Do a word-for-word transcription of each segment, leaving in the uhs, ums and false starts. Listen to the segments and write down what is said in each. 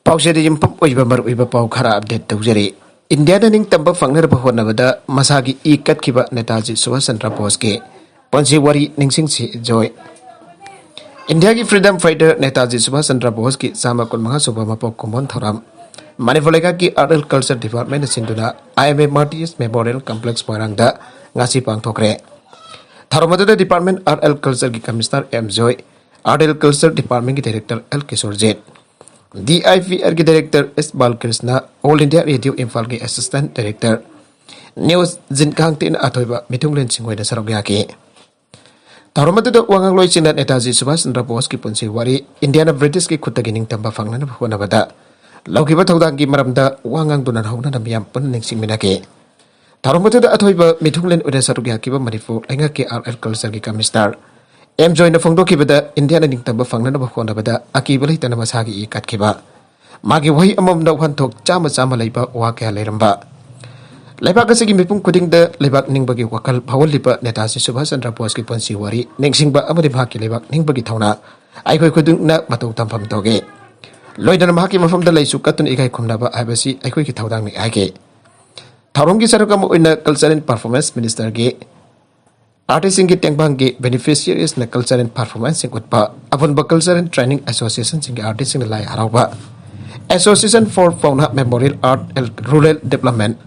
ꯄꯥꯎꯆꯦꯗ ꯌꯨꯝꯐꯝ ꯑꯣꯏꯕ ꯃꯔꯨꯑꯣꯏꯕ ꯄꯥꯎ ꯈꯔ ꯑꯞꯗꯦꯠ ꯇꯧꯖꯔꯤ꯫ ꯏꯟꯗꯤꯌꯥꯗ ꯅꯤꯡꯇꯝꯕ ꯐꯪꯅꯅꯕ ꯍꯣꯠꯅꯕꯗ ꯃꯁꯥꯒꯤ ꯏ ꯀꯠꯈꯤꯕ ꯅꯦꯇꯥꯖꯤ ꯁꯨꯚꯥꯁ ꯆꯟꯗ꯭ꯔ ꯕꯣꯁꯀꯤ ꯄꯨꯟꯁꯤ ꯋꯥꯔꯤ ꯅꯤꯡꯁꯤꯡꯁꯤ ꯖꯣꯏ꯫ ꯏꯟꯗꯤꯌꯥꯒꯤ ꯐ꯭ꯔꯤꯗꯝ ꯐꯥꯏꯇꯔ ꯅꯦꯇꯥꯖꯤ ꯁꯨꯚꯥꯁ ꯆꯟꯗ꯭ꯔ ꯕꯣꯁꯀꯤ ꯆꯥꯝꯃ ꯀꯨꯟꯃꯉꯥ ꯁꯨꯕ ꯃꯄꯣꯛ ꯀꯨꯝꯑꯣꯟ ꯊꯧꯔꯝ ꯃꯅꯤꯄꯨꯔ ꯂꯩꯉꯥꯛꯀꯤ ꯑꯥꯔꯠ ꯑꯦꯟ ꯀꯜꯆꯔ ꯗꯤꯄꯥꯔꯠꯃꯦꯟꯅ ꯁꯤꯟꯗꯨꯅ I M A Martyrs Memorial Complex ꯃꯣꯏꯔꯥꯡꯗ ꯉꯁꯤ ꯄꯥꯡꯊꯣꯛꯈ꯭ꯔꯦ꯫ ꯊꯧꯔꯝ ꯑꯗꯨꯗ ꯗꯤꯄꯥꯔꯠꯃꯦꯟ ꯑꯥꯔꯠ ꯑꯦꯟ ꯀꯜꯆꯔꯒꯤ commissioner M Joy, art and culture ꯗꯤꯄꯥꯔꯠꯃꯦꯟꯒꯤ director L Kishorjit, D I P ꯑꯥꯔꯒꯤ director S Balakrishna, All India Radio ꯏꯝꯐꯥꯜꯒꯤ ꯑꯦꯁꯤꯁꯇꯦꯟꯠ ꯗꯥꯏꯔꯦꯛꯇꯔ ꯅ꯭ꯌꯨꯁ ꯖꯤꯟ ꯀꯥꯡꯇꯦꯟ ꯑꯊꯣꯏꯕ ꯃꯤꯊꯨꯡꯂꯦꯟꯁꯤꯡ ꯑꯣꯏꯅ ꯁꯔꯨꯛ ꯌꯥꯈꯤ꯫ ꯊꯧꯔꯝ ꯑꯗꯨꯗ ꯋꯥ ꯉꯥꯡꯂꯣꯏꯁꯤꯡꯅ ꯅꯦꯇꯥꯖꯤ ꯁꯨꯚꯥꯁ ꯆꯟꯗ꯭ꯔ ꯕꯣꯁꯀꯤ ꯄꯨꯟꯁꯤ ꯋꯥꯔꯤ, ꯏꯟꯗꯤꯌꯥꯅ ꯕ꯭ꯔꯤꯇꯤꯁꯀꯤ ꯈꯨꯠꯇꯒꯤ ꯅꯤꯡꯇꯝꯕ ꯐꯪꯅꯅꯕ ꯍꯣꯠꯅꯕꯗ ꯂꯧꯈꯤꯕ ꯊꯧꯗꯥꯡꯒꯤ ꯃꯔꯝꯗ ꯋꯥ ꯉꯥꯡꯗꯨꯅ ꯍꯧꯅꯅ ꯃꯤꯌꯥꯝ ꯄꯨꯟꯅ ꯅꯤꯡꯁꯤꯡꯃꯤꯟꯅꯈꯤ꯫ ꯊꯧꯔꯝ ꯑꯗꯨꯗ ꯑꯊꯣꯏꯕ ꯃꯤꯊꯨꯡꯂꯦꯟ ꯑꯣꯏꯅ ꯁꯔꯨꯛ ꯌꯥꯈꯤꯕ ꯃꯅꯤꯄꯨꯔ ꯂꯩꯉꯥꯛꯀꯤ ꯑꯥꯔꯠ ꯑꯦꯟ ꯀꯜꯆꯔꯒꯤ ꯀꯃꯤꯁꯅꯔ ꯑꯦꯝ ꯖꯣꯏꯅ ꯐꯣꯡꯗꯣꯛꯈꯤꯕꯗ, ꯏꯟꯗꯤꯌꯥꯅ ꯅꯤꯡꯇꯝꯕ ꯐꯪꯅꯅꯕ ꯍꯣꯠꯅꯕꯗ ꯑꯀꯤꯕ ꯂꯩꯇꯅ ꯃꯁꯥꯒꯤ ꯏ ꯀꯠꯈꯤꯕ, ꯃꯥꯒꯤ ꯋꯥꯍꯩ ꯑꯃꯃꯝꯗ ꯋꯥꯍꯟꯊꯣꯛ ꯆꯥꯝꯃ ꯆꯥꯝꯃ ꯂꯩꯕ ꯋꯥ ꯀꯌꯥ ꯂꯩꯔꯝꯕ, ꯂꯩꯕꯥꯛ ꯑꯁꯤꯒꯤ ꯃꯤꯄꯨꯝ ꯈꯨꯗꯤꯡꯗ ꯂꯩꯕꯥꯛ ꯅꯤꯡꯕꯒꯤ ꯋꯥꯈꯜ ꯐꯥꯎꯍꯜꯂꯤꯕ ꯅꯦꯇꯥꯖꯤ ꯁꯨꯚꯥꯁ ꯆꯟꯗ꯭ꯔ ꯕꯣꯁꯀꯤ ꯄꯨꯟꯁꯤ ꯋꯥꯔꯤ ꯅꯤꯡꯁꯤꯡꯕ ꯑꯃꯗꯤ ꯃꯍꯥꯛꯀꯤ ꯂꯩꯕꯥꯛ ꯅꯤꯡꯕꯒꯤ ꯊꯧꯅꯥ ꯑꯩꯈꯣꯏ ꯈꯨꯗꯤꯡꯃꯛꯅ ꯃꯇꯧ ꯇꯝꯐꯝ ꯇꯧꯒꯦ꯫ ꯂꯣꯏꯅꯅ ꯃꯍꯥꯛꯀꯤ ꯃꯐꯝꯗ ꯂꯩꯁꯨ ꯀꯠꯇꯨꯅ ꯏꯀꯥꯏ ꯈꯨꯝꯅꯕ ꯍꯥꯏꯕꯁꯤ ꯑꯩꯈꯣꯏꯒꯤ ꯊꯧꯗꯥꯡꯅꯤ ꯍꯥꯏꯈꯤ꯫ ꯊꯧꯔꯝꯒꯤ ꯁꯔꯨꯛ ꯑꯃ ꯑꯣꯏꯅ ꯀꯜꯆꯔ ꯑꯦꯟ ꯄꯔꯐꯣꯔꯃꯦꯟꯁ ꯃꯤꯅꯤꯁꯇꯔꯒꯤ ꯑꯥꯔꯇꯤꯁꯁꯤꯡꯒꯤ ꯇꯦꯡꯕꯥꯡꯒꯤ ꯕꯦꯅꯤꯐꯤꯁꯤꯌꯔꯤꯁꯅ ꯀꯜꯆꯔ ꯑꯦꯟ ꯄꯔꯐꯣꯔꯃꯦꯟꯁꯁꯤꯡ ꯎꯠꯄ, ꯑꯄꯨꯟꯕ ꯀꯜꯆꯔ ꯑꯦꯟ ꯇ꯭ꯔꯦꯅꯤꯡ ꯑꯦꯁꯣꯁꯤꯌꯦꯁꯟꯁꯤꯡꯒꯤ ꯑꯥꯔꯇꯤꯁꯁꯤꯡꯅ ꯂꯥꯏ ꯍꯔꯥꯎꯕ, Association for Paona Memorial Art and Rural Development,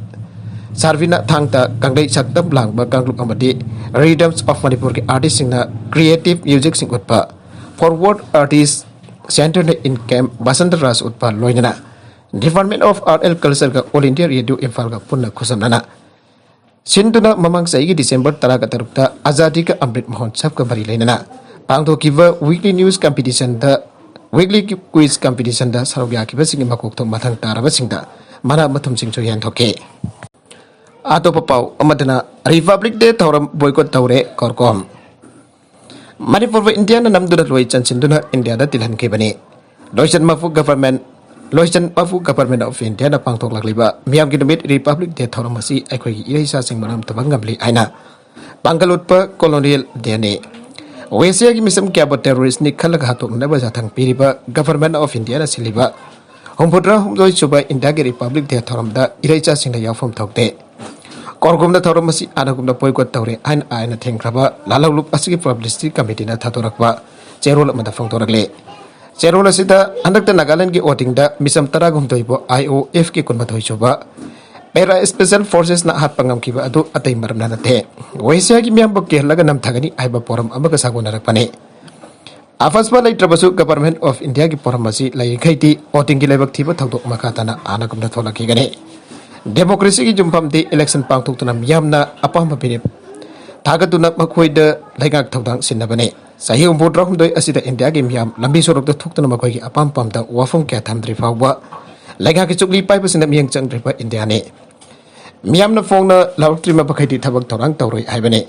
ꯁꯥꯔꯕꯤꯅ ꯊꯥꯡꯇ ꯀꯪꯂꯩ ꯁꯛꯇꯝ ꯂꯥꯡꯕ ꯀꯥꯡꯂꯨꯞ ꯑꯃꯗꯤ ꯔꯤꯗꯝꯁ ꯑꯣꯐ ꯃꯅꯤꯄꯨꯔꯒꯤ ꯑꯥꯔꯇꯤꯁꯁꯤꯡꯅ ꯀ꯭ꯔꯤꯌꯦꯇꯤꯞ ꯃ꯭ꯌꯨꯖꯤꯛꯁꯤꯡ ꯎꯠꯄ, ꯐꯣꯔꯋꯥꯔꯗ ꯑꯥꯔꯇꯤꯁ ꯁꯦꯟꯇꯔꯅ ꯏꯟ ꯀꯦꯝ ꯕꯁꯟꯇ ꯔꯥꯖ ꯎꯠꯄ, ꯂꯣꯏꯅꯅ ꯗꯤꯄꯥꯔꯠꯃꯦꯟ ꯑꯣꯐ ꯑꯥꯔꯠ ꯑꯦꯟ ꯀꯜꯆꯔꯒ ꯑꯣꯜ ꯏꯟꯗꯤꯌꯥ ꯔꯦꯗꯤꯑꯣ ꯏꯝꯐꯥꯜꯒ ꯄꯨꯟꯅ ꯈꯨꯠꯁꯝꯅꯅ ꯁꯤꯟꯗꯨꯅ ꯃꯃꯥꯡ ꯆꯍꯤꯒꯤ ꯗꯤꯁꯦꯝꯕꯔ ꯇꯔꯥꯒ ꯇꯔꯨꯛꯇ ꯑꯖꯥꯗꯤ ꯀ ꯑꯃ꯭ꯔꯤꯠ ꯃꯍꯣꯠꯁꯕꯒ ꯃꯔꯤ ꯂꯩꯅꯅ ꯄꯥꯡꯊꯣꯛꯈꯤꯕ ꯋꯤꯛꯂꯤ ꯅ꯭ꯌꯨꯁ ꯀꯝꯄꯤꯇꯤꯁꯟꯗ, ꯋꯤꯛꯂꯤ ꯀ꯭ꯋꯤꯖ ꯀꯝꯄꯤꯇꯤꯁꯟꯗ ꯁꯔꯨꯛ ꯌꯥꯈꯤꯕꯁꯤꯡꯒꯤ ꯃꯀꯣꯛꯊꯣꯡ ꯃꯊꯪ ꯇꯥꯔꯕꯁꯤꯡꯗ ꯃꯅꯥ ꯃꯊꯨꯝꯁꯤꯡꯁꯨ ꯌꯦꯟꯊꯣꯛꯈꯤ꯫ ꯑꯇꯣꯞꯄ ꯄꯥꯎ ꯑꯃꯗꯅ, ꯔꯤꯄꯕ꯭ꯂꯤꯛ ꯗꯦ ꯊꯧꯔꯝ ꯕꯣꯏꯀꯣꯠ ꯇꯧꯔꯦ ꯀꯣꯔꯀꯣꯝ꯫ ꯃꯅꯤꯄꯨꯔꯕꯨ ꯏꯟꯗꯤꯌꯥꯅ ꯅꯝꯗꯨꯅ ꯂꯣꯏ ꯆꯟꯁꯤꯟꯗꯨꯅ ꯏꯟꯗꯤꯌꯥꯗ ꯇꯤꯜꯍꯟꯈꯤꯕꯅꯤ꯫ ꯂꯣꯏꯆꯟ ꯃꯄꯨ ꯒꯚꯔꯟꯃꯦꯟ, ꯂꯣꯏꯆꯟ ꯃꯄꯨ ꯒꯚꯔꯟꯃꯦꯟ ꯑꯣꯐ ꯏꯟꯗꯤꯌꯥꯅ ꯄꯥꯡꯊꯣꯛꯂꯛꯂꯤꯕ ꯃꯤꯌꯥꯝꯒꯤ ꯅꯨꯃꯤꯠ ꯔꯤꯄꯕ꯭ꯂꯤꯛ ꯗꯦ ꯊꯧꯔꯝ ꯑꯁꯤ ꯑꯩꯈꯣꯏꯒꯤ ꯏꯔꯩꯆꯥꯁꯤꯡ ꯃꯅꯥꯝ ꯊꯨꯝꯍꯟ ꯉꯝꯂꯤ ꯍꯥꯏꯅ ꯄꯥꯡꯒꯜ ꯎꯠꯄ ꯀꯣꯂꯣꯅꯤꯌꯦꯜ ꯗꯦꯅꯤ꯫ ꯋꯦꯁꯤꯌꯥꯒꯤ ꯃꯤꯁꯝ ꯀꯌꯥꯕꯨ ꯇꯦꯔꯣꯔꯤꯁ꯭ꯠꯅꯤ ꯈꯜꯂꯒ ꯍꯥꯠꯇꯣꯛꯅꯅꯕ ꯌꯥꯊꯪ ꯄꯤꯔꯤꯕ ꯒꯚꯔꯟꯃꯦꯟ ꯑꯣꯐ ꯏꯟꯗꯤꯌꯥꯅ ꯁꯤꯜꯂꯤꯕ ꯍꯨꯝꯐꯨꯇꯔꯥ ꯍꯨꯝꯗꯣꯏ ꯁꯨꯕ ꯏꯟꯗꯤꯌꯥꯒꯤ ꯔꯤꯄꯕ꯭ꯂꯤꯛ ꯗꯦ ꯊꯧꯔꯝꯗ ꯏꯔꯩꯆꯥꯁꯤꯡꯅ ꯌꯥꯎꯐꯝ ꯊꯣꯛꯇꯦ꯫ ꯀꯣꯔꯒꯨꯝꯅ ꯊꯧꯔꯝ ꯑꯁꯤ ꯍꯥꯟꯅꯒꯨꯝꯅ ꯕꯣꯏꯀꯣꯠ ꯇꯧꯔꯦ ꯍꯥꯏꯅ ꯑꯥꯏꯟꯅ ꯊꯤꯡꯈ꯭ꯔꯕ ꯂꯥꯜꯍꯧꯂꯨꯞ ꯑꯁꯤꯒꯤ ꯄꯕ꯭ꯂꯤꯁꯤꯇꯤ ꯀꯃꯤꯇꯤꯅ ꯊꯥꯗꯣꯔꯛꯄ ꯆꯦꯔꯣꯜ ꯑꯃꯗ ꯐꯣꯡꯗꯣꯔꯛꯂꯤ꯫ ꯆꯦꯔꯣꯜ ꯑꯁꯤꯗ ꯍꯟꯗꯛꯇ ꯅꯥꯒꯥꯂꯦꯟꯗꯒꯤ ꯑꯣꯇꯤꯡꯗ ꯃꯤꯆꯝ ꯇꯔꯥꯍꯨꯝꯗꯣꯏꯕꯨ ꯑꯥꯏ ꯑꯣ ꯑꯦꯐꯀꯤ ꯀꯨꯟꯃꯥꯊꯣꯏ ꯁꯨꯕ ꯄꯦꯔꯥ ꯁ꯭ꯄꯦꯁꯦꯜ ꯐꯣꯔꯁꯦꯁꯅ ꯍꯥꯠꯄ ꯉꯝꯈꯤꯕ ꯑꯗꯨ ꯑꯇꯩ ꯃꯔꯝꯅ ꯅꯠꯇꯦ, ꯋꯦꯁꯤꯌꯥꯒꯤ ꯃꯤꯌꯥꯝꯕꯨ ꯀꯤꯍꯜꯂꯒ ꯅꯝꯊꯒꯅꯤ ꯍꯥꯏꯕ ꯄꯣꯔꯝ ꯑꯃꯒ ꯁꯥꯒꯣꯟꯅꯔꯛꯄꯅꯤ꯫ ꯑꯐꯁꯄ ꯂꯩꯇ꯭ꯔꯕꯁꯨ Government of Indiaꯒꯤ ꯄꯣꯔꯝ ꯑꯁꯤ ꯂꯩꯔꯤꯈꯩꯗꯤ ꯑꯣꯇꯤꯡꯒꯤ ꯂꯥꯏꯕꯛ ꯊꯤꯕ ꯊꯧꯗꯣꯛ ꯃꯈꯥ ꯇꯥꯅ ꯍꯥꯟꯅꯒꯨꯝꯅ ꯊꯣꯛꯂꯛꯈꯤꯒꯅꯤ꯫ ꯗꯦꯃꯣꯀ꯭ꯔꯦꯁꯤꯒꯤ ꯌꯨꯝꯐꯝꯗꯤ ꯏꯂꯦꯛꯁꯟ ꯄꯥꯡꯊꯣꯛꯇꯨꯅ ꯃꯤꯌꯥꯝꯅ ꯑꯄꯥꯝꯕ ꯃꯤꯔꯦꯞ ꯊꯥꯒꯠꯇꯨꯅ ꯃꯈꯣꯏꯗ ꯂꯩꯉꯥꯛ ꯊꯧꯗꯥꯡ ꯁꯤꯟꯅꯕꯅꯤ꯫ ꯆꯍꯤ ꯍꯨꯝꯐꯨꯇꯔꯥꯍꯨꯝꯗꯣꯏ ꯑꯁꯤꯗ ꯏꯟꯗꯤꯌꯥꯒꯤ ꯃꯤꯌꯥꯝ ꯂꯝꯕꯤ ꯁꯣꯔꯣꯛꯇ ꯊꯣꯛꯇꯨꯅ ꯃꯈꯣꯏꯒꯤ ꯑꯄꯥꯝ ꯄꯥꯝꯗ ꯋꯥꯐꯝ ꯀꯌꯥ ꯊꯝꯗ꯭ꯔꯤ ꯐꯥꯎꯕ ꯂꯩꯉꯥꯛꯀꯤ ꯆꯨꯛꯂꯤ ꯄꯥꯏꯕꯁꯤꯡꯅ ꯃꯤꯠꯌꯦꯡ ꯆꯪꯗ꯭ꯔꯤꯕ ꯏꯟꯗꯤꯌꯥꯅꯤ꯫ ꯃꯤꯌꯥꯝꯅ ꯐꯣꯡꯅ ꯂꯥꯎꯔꯛꯇ꯭ꯔꯤꯕ ꯃꯈꯩꯗꯤ ꯊꯕꯛ ꯊꯧꯔꯥꯡ ꯇꯧꯔꯣꯏ ꯍꯥꯏꯕꯅꯤ꯫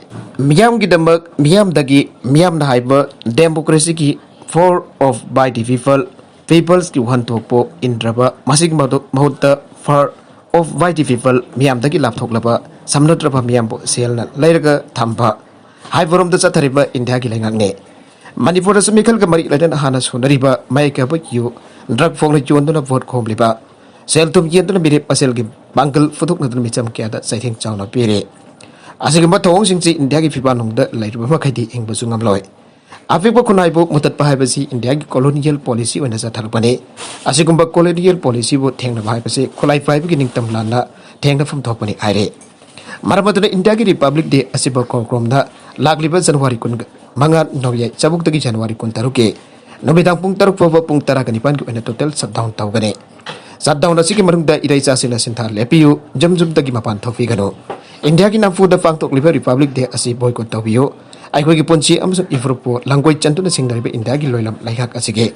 ꯃꯤꯌꯥꯝꯒꯤꯗꯃꯛ ꯃꯤꯌꯥꯝꯗꯒꯤ ꯃꯤꯌꯥꯝꯅ ꯍꯥꯏꯕ ꯗꯦꯃꯣꯀ꯭ꯔꯦꯁꯤꯒꯤ for of by the people, peopleꯁꯀꯤ ꯋꯥꯍꯟꯊꯣꯛꯄꯨ ꯏꯟꯗ꯭ꯔꯕ, ꯃꯁꯤꯒꯤ ꯃꯍꯨꯠ-, ꯃꯍꯨꯠꯇ for of by the people, ꯃꯤꯌꯥꯝꯗꯒꯤ ꯂꯥꯞꯊꯣꯛꯂꯕ, ꯁꯝꯅꯗ꯭ꯔꯕ ꯃꯤꯌꯥꯝꯕꯨ ꯁꯦꯜꯅ ꯂꯩꯔꯒ ꯊꯝꯕ ꯍꯥꯏꯕꯔꯣꯝꯗ ꯆꯠꯊꯔꯤꯕ ꯏꯟꯗꯤꯌꯥꯒꯤ ꯂꯩꯉꯥꯛꯅꯤ꯫ ꯃꯅꯤꯄꯨꯔꯗꯁꯨ ꯃꯤꯈꯜꯒ ꯃꯔꯤ ꯂꯩꯅꯅ ꯍꯥꯟꯅ ꯁꯣꯟꯅꯔꯤꯕ ꯃꯌꯥꯏ ꯀꯥꯕ ꯌꯨ, ꯗ꯭ꯔꯒ ꯐꯣꯡꯅ ꯌꯣꯟꯗꯨꯅ ꯚꯣꯠ ꯈꯣꯝꯂꯤꯕ, ꯁꯦꯜ ꯊꯨꯝ ꯌꯦꯟꯗꯨꯅ ꯃꯤꯔꯦꯞ ꯃꯁꯦꯜꯒꯤ ꯄꯥꯡꯒꯜ ꯐꯨꯗꯣꯛꯅꯗꯨꯅ ꯃꯤꯆꯝ ꯀꯌꯥꯗ ꯆꯩꯊꯦꯡ ꯆꯥꯎꯅ ꯄꯤꯔꯤ꯫ ꯑꯁꯤꯒꯨꯝꯕ ꯊꯧꯑꯣꯡꯁꯤꯡꯁꯤ ꯏꯟꯗꯤꯌꯥꯒꯤ ꯐꯤꯕꯥꯛꯅꯨꯡꯗ ꯂꯩꯔꯤꯕ ꯃꯈꯩꯗꯤ ꯍꯤꯡꯕꯁꯨ ꯉꯝꯂꯣꯏ꯫ ꯑꯄꯤꯛꯄ ꯈꯨꯟꯅꯥꯏꯕꯨ ꯃꯨꯊꯠꯄ ꯍꯥꯏꯕꯁꯤ ꯏꯟꯗꯤꯌꯥꯒꯤ colonial policy ꯑꯣꯏꯅ ꯆꯠꯊꯔꯛꯄꯅꯤ꯫ ꯑꯁꯤꯒꯨꯝꯕ colonial policyꯕꯨ ꯊꯦꯡꯅꯕ ꯍꯥꯏꯕꯁꯤ ꯈꯨꯠꯂꯥꯏ ꯄꯥꯏꯕꯒꯤ ꯅꯤꯡꯇꯝ ꯂꯥꯟꯅ ꯊꯦꯡꯅꯐꯝ ꯊꯣꯛꯄꯅꯤ ꯍꯥꯏꯔꯤ꯫ ꯃꯔꯝ ꯑꯗꯨꯅ ꯏꯟꯗꯤꯌꯥꯒꯤ ꯔꯤꯄꯕ꯭ꯂꯤꯛ ꯗꯦ ꯑꯁꯤꯕꯨ ꯀꯣꯔꯀꯣꯝꯅ ꯂꯥꯛꯂꯤꯕ ꯖꯅꯋꯥꯔꯤ ꯀꯨꯟꯃꯉꯥ ꯅꯣꯡꯌꯥꯏ ꯆꯕꯨꯛꯇꯒꯤ ꯖꯅꯋꯥꯔꯤ ꯀꯨꯟꯇꯔꯨꯛꯀꯤ ꯅꯨꯃꯤꯗꯥꯡ ꯄꯨꯡ ꯇꯔꯨꯛ ꯐꯥꯎꯕ ꯄꯨꯡ ꯇꯔꯥꯒ ꯅꯤꯄꯥꯟꯒꯤ ꯑꯣꯏꯅ total shutdown ꯇꯧꯒꯅꯤ꯫ Shutdown ꯑꯁꯤꯒꯤ ꯃꯅꯨꯡꯗ ꯏꯔꯩꯆꯥꯁꯤꯡꯅ ꯁꯤꯟꯊꯥ ꯂꯦꯞꯄꯤꯌꯨ, ꯌꯨꯝ ꯌꯨꯝꯗꯒꯤ ꯃꯄꯥꯟ ꯊꯣꯛꯄꯤꯒꯅꯨ꯫ ꯏꯟꯗꯤꯌꯥꯒꯤ ꯅꯝꯐꯨꯗ ꯄꯥꯡꯊꯣꯛꯂꯤꯕ ꯔꯤꯄꯕ꯭ꯂꯤꯛ ꯗꯦ ꯑꯁꯤ ꯕꯣꯏꯀꯣꯠ ꯇꯧꯕꯤꯌꯨ꯫ ꯑꯩꯈꯣꯏꯒꯤ ꯄꯨꯟꯁꯤ ꯑꯃꯁꯨꯡ ꯏꯐꯨꯔꯨꯞꯄꯨ ꯂꯥꯡꯒꯣꯏ ꯆꯟꯗꯨꯅ ꯁꯤꯡꯅꯔꯤꯕ ꯏꯟꯗꯤꯌꯥꯒꯤ ꯂꯣꯏꯂꯝ ꯂꯩꯉꯥꯛ ꯑꯁꯤꯒꯤ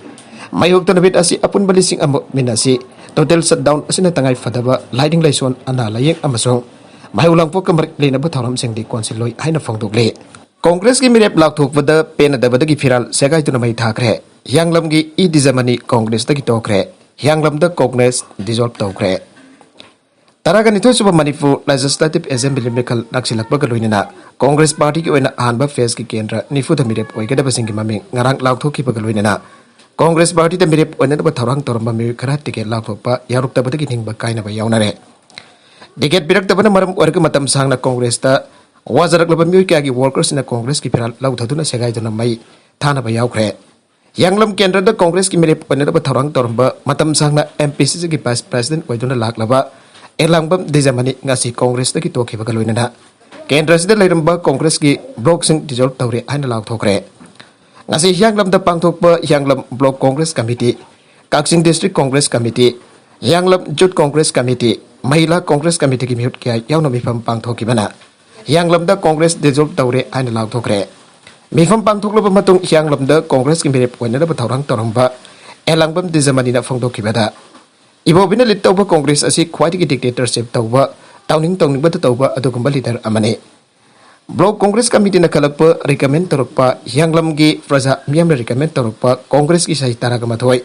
ꯃꯥꯌꯣꯛꯇ ꯅꯨꯃꯤꯠ ꯑꯁꯤ ꯑꯄꯨꯟꯕ ꯂꯤꯁꯤꯡ ꯑꯃ ꯃꯤꯟ ꯑꯁꯤ total shutdown ꯑꯁꯤꯅ ꯇꯉꯥꯏ ꯐꯗꯕ ꯂꯥꯏꯅꯤꯡ ꯂꯥꯏꯁꯣꯟ, ꯑꯅꯥ ꯂꯥꯏꯌꯦꯡ ꯑꯃꯁꯨꯡ ꯃꯍꯩ ꯂꯥꯡꯄꯣꯛꯀ ꯃꯔꯤ ꯂꯩꯅꯕ ꯊꯧꯔꯝꯁꯤꯡꯗꯤ ꯀꯣꯟꯁꯤꯜꯂꯣꯏ ꯍꯥꯏꯅ ꯐꯣꯡꯗꯣꯛꯂꯤ꯫ ꯀꯣꯡꯒ꯭ꯔꯦꯁꯀꯤ ꯃꯤꯔꯦꯞ ꯂꯥꯎꯊꯣꯛꯄꯗ ꯄꯦꯟꯅꯗꯕꯗꯒꯤ ꯐꯤꯔꯥꯜ ꯁꯦꯒꯥꯏꯗꯨꯅ ꯃꯩ ꯊꯥꯈ꯭ꯔꯦ꯫ ꯍꯤꯌꯥꯡꯂꯝꯒꯤ ꯏ ꯗꯤꯖꯃꯅꯤ ꯀꯣꯡꯒ꯭ꯔꯦꯁꯇꯒꯤ ꯇꯣꯛꯈ꯭ꯔꯦ꯫ ꯍꯤꯌꯥꯡꯂꯝꯗ ꯀꯣꯡꯒ꯭ꯔꯦꯁ dissolve ꯇꯧꯈ꯭ꯔꯦ꯫ ꯇꯔꯥꯒ ꯅꯤꯊꯣꯏ ꯁꯨꯕ ꯃꯅꯤꯄꯨꯔ Legislative Assembly ꯃꯤꯈꯜ ꯅꯛꯁꯤꯜꯂꯛꯄꯒ ꯂꯣꯏꯅꯅ ꯀꯣꯡꯒ꯭ꯔꯦꯁ ꯄꯥꯔꯇꯤꯒꯤ ꯑꯣꯏꯅ ꯑꯍꯥꯟꯕ phaseꯀꯤ ꯀꯦꯟꯗ꯭ꯔ ꯅꯤꯐꯨꯗ ꯃꯤꯔꯦꯞ ꯑꯣꯏꯒꯗꯕꯁꯤꯡꯒꯤ ꯃꯃꯤꯡ ꯉꯔꯥꯡ ꯂꯥꯎꯊꯣꯛꯈꯤꯕꯒ ꯂꯣꯏꯅꯅ ꯀꯣꯡꯒ꯭ꯔꯦꯁ ꯄꯥꯔꯇꯤꯗ ꯃꯤꯔꯦꯞ ꯑꯣꯏꯅꯅꯕ ꯊꯧꯔꯥꯡ ꯇꯧꯔꯝꯕ ꯃꯤꯑꯣꯏ ꯈꯔ ꯇꯤꯀꯦꯠ ꯂꯥꯎꯊꯣꯛꯄ ꯌꯥꯎꯔꯛꯇꯕꯗꯒꯤ ꯅꯤꯡꯕ ꯀꯥꯏꯅꯕ ꯌꯥꯎꯅꯔꯦ꯫ ꯇꯤꯀꯦꯠ ꯄꯤꯔꯛꯇꯕꯅ ꯃꯔꯝ ꯑꯣꯏꯔꯒ ꯃꯇꯝ ꯁꯥꯡꯅ ꯀꯣꯡꯒ꯭ꯔꯦꯁꯇ ꯋꯥꯖꯔꯛꯂꯕ ꯃꯤꯑꯣꯏ ꯀꯌꯥꯒꯤ ꯋꯥꯔꯀꯔꯁꯤꯡꯅ ꯀꯣꯡꯒ꯭ꯔꯦꯁꯀꯤ ꯐꯤꯔꯥꯜ ꯂꯧꯊꯗꯨꯅ ꯁꯦꯒꯥꯏꯗꯨꯅ ꯃꯩ ꯊꯥꯅꯕ ꯌꯥꯎꯈ꯭ꯔꯦ꯫ ꯍꯤꯌꯥꯡꯂꯝ ꯀꯦꯟꯗ꯭ꯔꯗ ꯀꯣꯡꯒ꯭ꯔꯦꯁꯀꯤ ꯃꯤꯔꯦꯞ ꯑꯣꯏꯅꯅꯕ ꯊꯧꯔꯥꯡ ꯇꯧꯔꯝꯕ, ꯃꯇꯝ ꯁꯥꯡꯅ ꯑꯦꯝ ꯄꯤ ꯁꯤ ꯁꯤꯒꯤ ꯚꯥꯏꯁ ꯄ꯭ꯔꯦꯁꯤꯗꯦꯟꯠ ꯑꯣꯏꯗꯨꯅ ꯂꯥꯛꯂꯕ ꯑꯦꯂꯥꯡꯕꯝ ꯗꯤꯖꯃꯅꯤ ꯉꯁꯤ ꯀꯣꯡꯒ꯭ꯔꯦꯁꯇꯒꯤ ꯇꯣꯛꯈꯤꯕꯒ ꯂꯣꯏꯅꯅ ꯀꯦꯟꯗ꯭ꯔꯁꯤꯗ ꯂꯩꯔꯝꯕ ꯀꯣꯡꯒ꯭ꯔꯦꯁꯀꯤ ꯕ꯭ꯂꯣꯛꯁꯤꯡ ꯗꯤꯖꯣꯜꯕ ꯇꯧꯔꯦ ꯍꯥꯏꯅ ꯂꯥꯎꯊꯣꯛꯈ꯭ꯔꯦ꯫ ꯉꯁꯤ ꯍꯤꯌꯥꯡꯂꯝꯗ ꯄꯥꯡꯊꯣꯛꯄ ꯍꯤꯌꯥꯡꯂꯝ ꯕ꯭ꯂꯣꯛ ꯀꯣꯡꯒ꯭ꯔꯦꯁ ꯀꯃꯤꯇꯤ, ꯀꯛꯆꯤꯡ ꯗꯤꯁꯇ꯭ꯔꯤꯛ ꯀꯣꯡꯒ꯭ꯔꯦꯁ ꯀꯃꯤꯇꯤ, ꯍꯤꯌꯥꯡꯂꯝ ꯌꯨꯠ ꯀꯣꯡꯒ꯭ꯔꯦꯁ ꯀꯃꯤꯇꯤ, ꯃꯍꯤꯂꯥ ꯀꯣꯡꯒ꯭ꯔꯦꯁ ꯀꯃꯤꯇꯤꯒꯤ ꯃꯤꯍꯨꯠ ꯀꯌꯥ ꯌꯥꯎꯅ ꯃꯤꯐꯝ ꯄꯥꯡꯊꯣꯛꯈꯤꯕꯅ ꯍꯤꯌꯥꯡꯂꯝꯗ ꯀꯣꯡꯒ꯭ꯔꯦꯁ ꯗꯤꯖꯣꯜꯕ ꯇꯧꯔꯦ ꯍꯥꯏꯅ ꯂꯥꯎꯊꯣꯛꯈ꯭ꯔꯦ꯫ ꯃꯤꯐꯝ ꯄꯥꯡꯊꯣꯛꯂꯕ ꯃꯇꯨꯡ ꯍꯤꯌꯥꯡꯂꯝꯗ ꯀꯣꯡꯒ꯭ꯔꯦꯁꯀꯤ ꯃꯤꯔꯦꯞ ꯑꯣꯏꯅꯅꯕ ꯊꯧꯔꯥꯡ ꯇꯧꯔꯝꯕ ꯑꯦꯂꯥꯡꯕꯝ ꯗꯤꯖꯃꯅꯤꯅ ꯐꯣꯡꯗꯣꯛꯈꯤꯕꯗ, ꯏꯕꯣꯕꯤꯅ ꯂꯤꯗ ꯇꯧꯕ ꯀꯣꯡꯒ꯭ꯔꯦꯁ ꯑꯁꯤ ꯈ꯭ꯋꯥꯏꯗꯒꯤ ꯗꯤꯛꯇꯦꯇꯔꯁꯤꯞ ꯇꯧꯕ, ꯇꯧꯅꯤꯡ ꯇꯧꯅꯤꯡꯕꯗ ꯇꯧꯕ ꯑꯗꯨꯒꯨꯝꯕ ꯂꯤꯗꯔ ꯑꯃꯅꯤ꯫ ꯕ꯭ꯂꯣꯛ ꯀꯣꯡꯒ꯭ꯔꯦꯁ ꯀꯃꯤꯇꯤꯅ ꯈꯜꯂꯛꯄ, ꯔꯤꯀꯃꯦꯟ ꯇꯧꯔꯛꯄ, ꯍꯤꯌꯥꯡꯂꯝꯒꯤ ꯄ꯭ꯔꯖꯥ ꯃꯤꯌꯥꯝꯅ ꯔꯤꯀꯃꯦꯟ ꯇꯧꯔꯛꯄ ꯀꯣꯡꯒ꯭ꯔꯦꯁꯀꯤ ꯆꯍꯤ ꯇꯔꯥꯒ ꯃꯥꯊꯣꯏ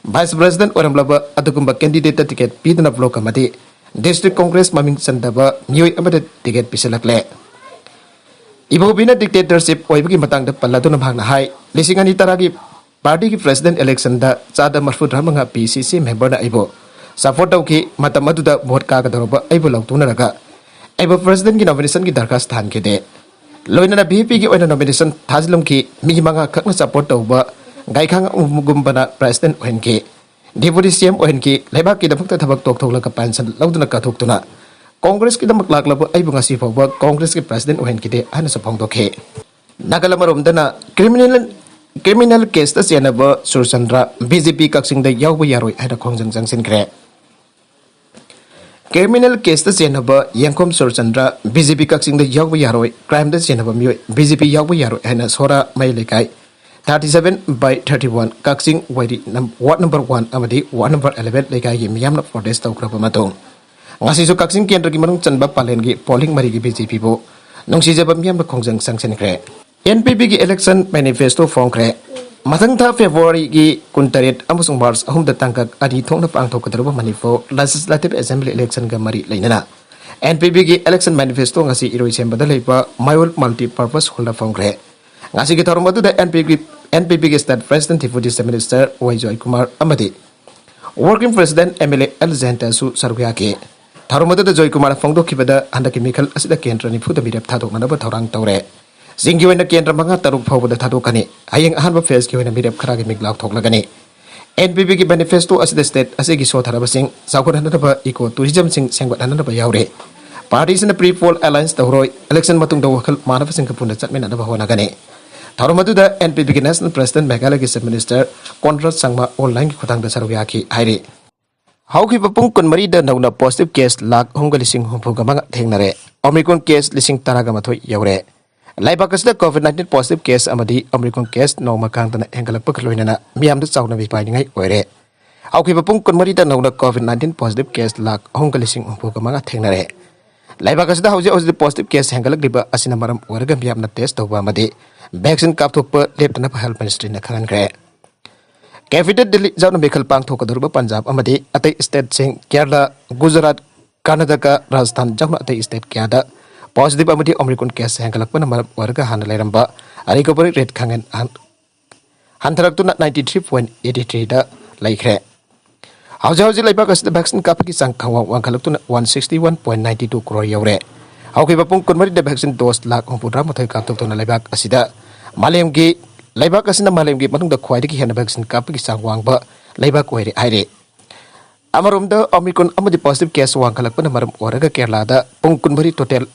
ꯚꯥꯏꯁ ꯄ꯭ꯔꯦꯁꯤꯗꯦꯟꯠ ꯑꯣꯏꯔꯝꯂꯕ ꯑꯗꯨꯒꯨꯝꯕ ꯀꯦꯟꯗꯤꯗꯦꯠꯇ ꯇꯤꯀꯦꯠ ꯄꯤꯗꯨꯅ ꯕ꯭ꯂꯣꯛ ꯑꯃꯗꯤ ꯗꯤꯁꯇ꯭ꯔꯤꯛ ꯀꯣꯡꯒ꯭ꯔꯦꯁ ꯃꯃꯤꯡ ꯆꯟꯗꯕ ꯃꯤꯑꯣꯏ ꯑꯃꯗ ꯇꯤꯀꯦꯠ ꯄꯤꯁꯤꯜꯂꯛꯂꯦ꯫ ꯏꯕꯣꯕꯤꯅ ꯗꯤꯛꯇꯦꯇꯔꯁꯤꯞ ꯑꯣꯏꯕꯒꯤ ꯃꯇꯥꯡꯗ ꯄꯜꯂꯗꯨꯅ ꯃꯍꯥꯛꯅ ꯍꯥꯏ, ꯂꯤꯁꯤꯡ ꯑꯅꯤ ꯇꯔꯥꯒꯤ ꯄꯥꯔꯇꯤꯒꯤ ꯄ꯭ꯔꯦꯁꯤꯗꯦꯟꯠ ꯏꯂꯦꯛꯁꯟꯗ ꯆꯥꯗ ꯃꯔꯐꯨ ꯇꯔꯥꯃꯉꯥ ꯄꯤ ꯁꯤ ꯁꯤ ꯃꯦꯝꯕꯔꯅ ꯑꯩꯕꯨ ꯁꯄꯣꯔꯠ ꯇꯧꯈꯤ꯫ ꯃꯇꯝ ꯑꯗꯨꯗ ꯚꯣꯠ ꯀꯥꯒꯗꯧꯔꯕ ꯑꯩꯕꯨ ꯂꯥꯎꯊꯣꯛꯅꯔꯒ ꯑꯩꯕꯨ ꯄ꯭ꯔꯦꯁꯤꯗꯦꯟꯠꯀꯤ ꯅꯣꯃꯤꯅꯦꯁꯟꯒꯤ ꯗꯔꯈꯥꯁ ꯊꯥꯍꯟꯈꯤꯗꯦ꯫ ꯂꯣꯏꯅꯅ ꯚꯤ ꯑꯦ ꯄꯤꯒꯤ ꯑꯣꯏꯅ ꯅꯣꯃꯤꯅꯦꯁꯟ ꯊꯥꯖꯤꯜꯂꯝꯈꯤ꯫ ꯃꯤ ꯃꯉꯥ ꯈꯛꯅ ꯁꯄꯣꯔꯠ ꯇꯧꯕ ꯒꯥꯏꯈꯥꯡꯉꯝꯒꯨꯝꯕꯅ ꯄ꯭ꯔꯦꯁꯤꯗꯦꯟꯠ ꯑꯣꯏꯍꯟꯈꯤ꯫ ꯗꯦꯄꯨꯇꯤ ꯁꯤ ꯑꯦꯝ ꯑꯣꯏꯍꯟꯈꯤ꯫ ꯂꯩꯕꯥꯛꯀꯤꯗꯃꯛꯇ ꯊꯕꯛ ꯇꯣꯛꯊꯣꯛꯂꯒ ꯄꯦꯟꯁꯟ ꯂꯧꯗꯨꯅ ꯀꯠꯊꯣꯛꯇꯨꯅ ꯀꯣꯡꯒ꯭ꯔꯦꯁꯀꯤꯗꯃꯛ ꯂꯥꯛꯂꯕ ꯑꯩꯕꯨ ꯉꯁꯤ ꯐꯥꯎꯕ ꯀꯣꯡꯒ꯭ꯔꯦꯁꯀꯤ ꯄ꯭ꯔꯦꯁꯤꯗꯦꯟꯠ ꯑꯣꯏꯍꯟꯈꯤꯗꯦ ꯍꯥꯏꯅꯁꯨ ꯐꯣꯡꯗꯣꯛꯈꯤ꯫ ꯅꯥꯀꯜ ꯑꯃꯔꯣꯝꯗꯅ criminal, criminal ꯀꯦꯁꯇ ꯆꯦꯟꯅꯕ Surchandra B J ꯄꯤ ꯀꯛꯆꯤꯡꯗ ꯌꯥꯎꯕ ꯌꯥꯔꯣꯏ ꯍꯥꯏꯅ ꯈꯣꯡꯖꯪ ꯆꯪꯁꯤꯟꯈ꯭ꯔꯦ꯫ ꯀ꯭ꯔꯤꯃꯤꯅꯦꯜ ꯀꯦꯁꯇ ꯆꯦꯟꯅꯕ ꯌꯦꯡꯈꯣꯝ ꯁꯨꯔꯆꯟꯗ꯭ꯔ ꯕꯤ ꯖꯦ ꯄꯤ ꯀꯛꯆꯤꯡꯗ ꯌꯥꯎꯕ ꯌꯥꯔꯣꯏ, ꯀ꯭ꯔꯥꯏꯝꯗ ꯆꯦꯟꯅꯕ ꯃꯤꯑꯣꯏ ꯕꯤ ꯖꯦ ꯄꯤ ꯌꯥꯎꯕ ꯌꯥꯔꯣꯏ ꯍꯥꯏꯅ ꯁꯣꯔꯥ ꯃꯩ ꯂꯩꯀꯥꯏ thirty seven by thirty one ꯀꯛꯆꯤꯡ ꯋꯥꯏꯔꯤ ꯅꯝ-, ꯋꯥꯔꯗ ꯅꯝꯕꯔ ꯋꯥꯟ ꯑꯃꯗꯤ ꯋꯥꯔꯗ ꯅꯝꯕꯔ ꯑꯦꯂꯦꯚꯦꯟ ꯂꯩꯀꯥꯏꯒꯤ ꯃꯤꯌꯥꯝꯅ ꯄ꯭ꯔꯣꯇꯦꯁ ꯇꯧꯈ꯭ꯔꯕ ꯃꯇꯨꯡ, ꯉꯁꯤꯁꯨ ꯀꯛꯆꯤꯡ ꯀꯦꯟꯗ꯭ꯔꯒꯤ ꯃꯅꯨꯡ ꯆꯟꯕ ꯄꯥꯂꯦꯟꯒꯤ ꯄꯣꯂꯤꯡ ꯃꯔꯤꯒꯤ ꯕꯤ ꯖꯦ ꯄꯤꯕꯨ ꯅꯨꯡꯁꯤꯖꯕ ꯃꯤꯌꯥꯝꯅ ꯈꯣꯡꯖꯪ ꯆꯪꯁꯤꯟꯈ꯭ꯔꯦ꯫ ꯑꯦꯟ ꯄꯤ ꯄꯤꯒꯤ ꯏꯂꯦꯛꯁꯟ ꯃꯦꯅꯤꯐꯦꯁꯇꯣ ꯐꯣꯡꯈ꯭ꯔꯦ꯫ ꯃꯊꯪ ꯊꯥ ꯐꯦꯕ꯭ꯔꯨꯋꯥꯔꯤꯒꯤ ꯀꯨꯟꯇꯔꯦꯠ ꯑꯃꯁꯨꯡ ꯃꯥꯔꯆ ꯑꯍꯨꯝꯗ ꯇꯥꯡꯀꯛ ꯑꯅꯤ ꯊꯣꯛꯅ ꯄꯥꯡꯊꯣꯛꯀꯗꯧꯔꯤꯕ ꯃꯅꯤꯄꯨꯔ ꯂꯦꯖꯤꯁꯂꯦꯇꯤꯚ ꯑꯦꯁꯦꯝꯕ꯭ꯂꯤ ꯏꯂꯦꯛꯁꯟꯒ ꯃꯔꯤ ꯂꯩꯅꯅ ꯑꯦꯟ ꯄꯤ ꯄꯤꯒꯤ ꯏꯂꯦꯛꯁꯟ ꯃꯦꯅꯤꯐꯦꯁꯇꯣ ꯉꯁꯤ ꯏꯔꯣꯏꯁꯦꯝꯕꯗ ꯂꯩꯕ ꯃꯌꯣꯜ ꯃꯜꯇꯤꯄꯔꯄꯁ ꯍꯣꯜꯗ ꯐꯣꯡꯈ꯭ꯔꯦ꯫ ꯉꯁꯤꯒꯤ ꯊꯧꯔꯝ ꯑꯗꯨꯗ ꯑꯦꯟ ꯄꯤ ꯄꯤ, ꯑꯦꯟ ꯄꯤ ꯄꯤꯒꯤ state president, deputy chief minister ꯋꯥꯏ ꯖꯣꯏꯀꯨꯃꯥꯔ ꯑꯃꯗꯤ working president M L A L ꯖꯌꯟꯇꯁꯨ ꯁꯔꯨꯛ ꯌꯥꯈꯤ꯫ ꯊꯧꯔꯝ ꯑꯗꯨꯗ ꯖꯣꯏꯀꯨꯃꯥꯔꯅ ꯐꯣꯡꯗꯣꯛꯈꯤꯕꯗ, ꯍꯟꯗꯛꯀꯤ ꯃꯤꯈꯜ ꯑꯁꯤꯗ ꯀꯦꯟꯗ꯭ꯔ ꯅꯤꯐꯨꯗ ꯃꯤꯔꯦꯞ ꯊꯥꯗꯣꯛꯅꯅꯕ ꯊꯧꯔꯥꯡ ꯇꯧꯔꯦ꯫ ꯆꯤꯡꯒꯤ ꯑꯣꯏꯅ ꯀꯦꯟꯗ꯭ꯔ ꯃꯉꯥ ꯇꯔꯨꯛ ꯐꯥꯎꯕꯗ ꯊꯥꯗꯣꯛꯀꯅꯤ꯫ ꯍꯌꯦꯡ ꯑꯑꯍꯥꯟꯕ phaseꯀꯤ ꯑꯣꯏꯅ ꯃꯤꯔꯦꯞ ꯈꯔꯒꯤ ꯃꯤꯡ ꯂꯥꯎꯊꯣꯛꯂꯒꯅꯤ꯫ ꯑꯦꯟ ꯄꯤ ꯄꯤꯒꯤ manifesto ꯑꯁꯤꯗ state ꯑꯁꯤꯒꯤ ꯁꯣꯊꯔꯕꯁꯤꯡ ꯆꯥꯎꯈꯠꯍꯟꯅꯕ, eco tourismꯁꯤꯡ ꯁꯦꯝꯒꯠꯍꯟꯅꯕ ꯌꯥꯎꯔꯤ꯫ Partyꯁꯤꯅ pre poll alliance ꯇꯧꯔꯣꯏ, election ꯃꯇꯨꯡꯗ ꯋꯥꯈꯜ ꯃꯥꯟꯅꯕꯁꯤꯡꯒ ꯄꯨꯟꯅ ꯆꯠꯃꯤꯟꯅꯅꯕ ꯍꯣꯠꯅꯒꯅꯤ꯫ ꯊꯧꯔꯝ ꯑꯗꯨꯗ ꯑꯦꯟ ꯄꯤ ꯄꯤꯒꯤ national president, ꯃꯦꯘꯥꯂꯌꯒꯤ chief minister ꯀꯣꯟꯔꯥꯗ ꯁꯪꯃꯥ onlineꯒꯤ ꯈꯨꯠꯊꯥꯡꯗ ꯁꯔꯨꯛ ꯌꯥꯈꯤ ꯍꯥꯏꯔꯤ꯫ ꯍꯧꯈꯤꯕ ꯄꯨꯡ ꯀꯨꯟꯃꯔꯤꯗ ꯅꯧꯅ positive case ꯂꯥꯈ ꯑꯍꯨꯝꯒ ꯂꯤꯁꯤꯡ ꯍꯨꯝꯐꯨꯒ ꯃꯉꯥ ꯊꯦꯡꯅꯔꯦ꯫ Omicron case ꯂꯤꯁꯤꯡ ꯇꯔꯥꯒ ꯃꯥꯊꯣꯏ ꯌꯧꯔꯦ꯫ ꯂꯩꯕꯥꯛ ꯑꯁꯤꯗ COVID nineteen positive case ꯑꯃꯗꯤ Omicron case ꯅꯣꯡꯃ ꯀꯥꯡꯗꯅ ꯍꯦꯟꯒꯠꯂꯛꯄꯒ ꯂꯣꯏꯅꯅ ꯃꯤꯌꯥꯝꯗ ꯆꯥꯎꯅ ꯃꯤꯄꯥꯏꯅꯤꯡꯉꯥꯏ ꯑꯣꯏꯔꯦ꯫ ꯍꯧꯈꯤꯕ ꯄꯨꯡ ꯀꯨꯟꯃꯔꯤꯗ ꯅꯧꯅ COVID nineteen positive case lakh ꯑꯍꯨꯝꯒ ꯂꯤꯁꯤꯡ ꯍꯨꯝꯐꯨꯒ ꯃꯉꯥ ꯊꯦꯡꯅꯔꯦ꯫ ꯂꯩꯕꯥꯛ ꯑꯁꯤꯗ ꯍꯧꯖꯤꯛ ꯍꯧꯖꯤꯛ positive case ꯍꯦꯟꯒꯠꯂꯛꯂꯤꯕ ꯑꯁꯤꯅ ꯃꯔꯝ ꯑꯣꯏꯔꯒ ꯃꯤꯌꯥꯝꯅ test ꯇꯧꯕ ꯑꯃꯗꯤ vaccine ꯀꯥꯞꯊꯣꯛꯄ ꯂꯦꯞꯇꯅꯕ health ministryꯅ ꯈꯪꯍꯟꯈ꯭ꯔꯦ꯫ Capital Delhi ꯌꯥꯎꯅ ꯃꯤꯈꯜ ꯄꯥꯡꯊꯣꯛꯀꯗꯧꯔꯤꯕ ꯄꯟꯖꯥꯕ ꯑꯃꯗꯤ ꯑꯇꯩ stateꯁꯤꯡ, ꯀꯦꯔꯂꯥ, ꯒꯨꯖꯔꯥꯠ, ꯀꯔꯅꯥꯇꯀꯥ, ꯔꯥꯖꯁꯊꯥꯟ ꯌꯥꯎꯅ ꯑꯇꯩ state ꯀꯌꯥꯗ positive ꯑꯃꯗꯤ Omicron case ꯍꯦꯟꯒꯠꯂꯛꯄꯅ ꯃꯔꯝ ꯑꯣꯏꯔꯒ ꯍꯥꯟꯅ ꯂꯩꯔꯝꯕ recovery rate ꯈꯪꯍꯟ-, ꯍꯟ-, ꯍꯟꯊꯔꯛꯇꯨꯅ ninety three point eighty threeꯗ ꯂꯩꯈ꯭ꯔꯦ꯫ ꯍꯧꯖꯤꯛ ꯍꯧꯖꯤꯛ ꯂꯩꯕꯥꯛ ꯑꯁꯤꯗ vaccine ꯀꯥꯞꯄꯒꯤ ꯆꯥꯡ ꯈꯪꯋꯥꯡ ꯋꯥꯡꯈꯠꯂꯛꯇꯨꯅ one sixty one point nine two crore ꯌꯧꯔꯦ꯫ ꯍꯧꯈꯤꯕ ꯄꯨꯡ ꯀꯨꯟꯃꯔꯤꯗ vaccine dose ꯂꯥꯈ ꯍꯨꯝꯐꯨꯇꯔꯥꯃꯥꯊꯣꯏ ꯀꯥꯞꯊꯣꯛꯇꯨꯅ ꯂꯩꯕꯥꯛ ꯑꯁꯤꯗ ꯃꯥꯂꯦꯝꯒꯤ, ꯂꯩꯕꯥꯛ ꯑꯁꯤꯅ ꯃꯥꯂꯦꯝꯒꯤ ꯃꯅꯨꯡꯗ ꯈ꯭ꯋꯥꯏꯗꯒꯤ ꯍꯦꯟꯅ vaccine ꯀꯥꯞꯄꯒꯤ ꯆꯥꯡ ꯋꯥꯡꯕ ꯂꯩꯕꯥꯛ ꯑꯣꯏꯔꯦ ꯍꯥꯏꯔꯤ꯫ ꯑꯃꯔꯣꯝꯗ Omicron ꯑꯃꯗꯤ positive case ꯋꯥꯡꯈꯠꯂꯛꯄꯅ ꯃꯔꯝ ꯑꯣꯏꯔꯒ ꯀꯦꯔꯂꯥꯗ ꯄꯨꯡ ꯀꯨꯟꯃꯔꯤ total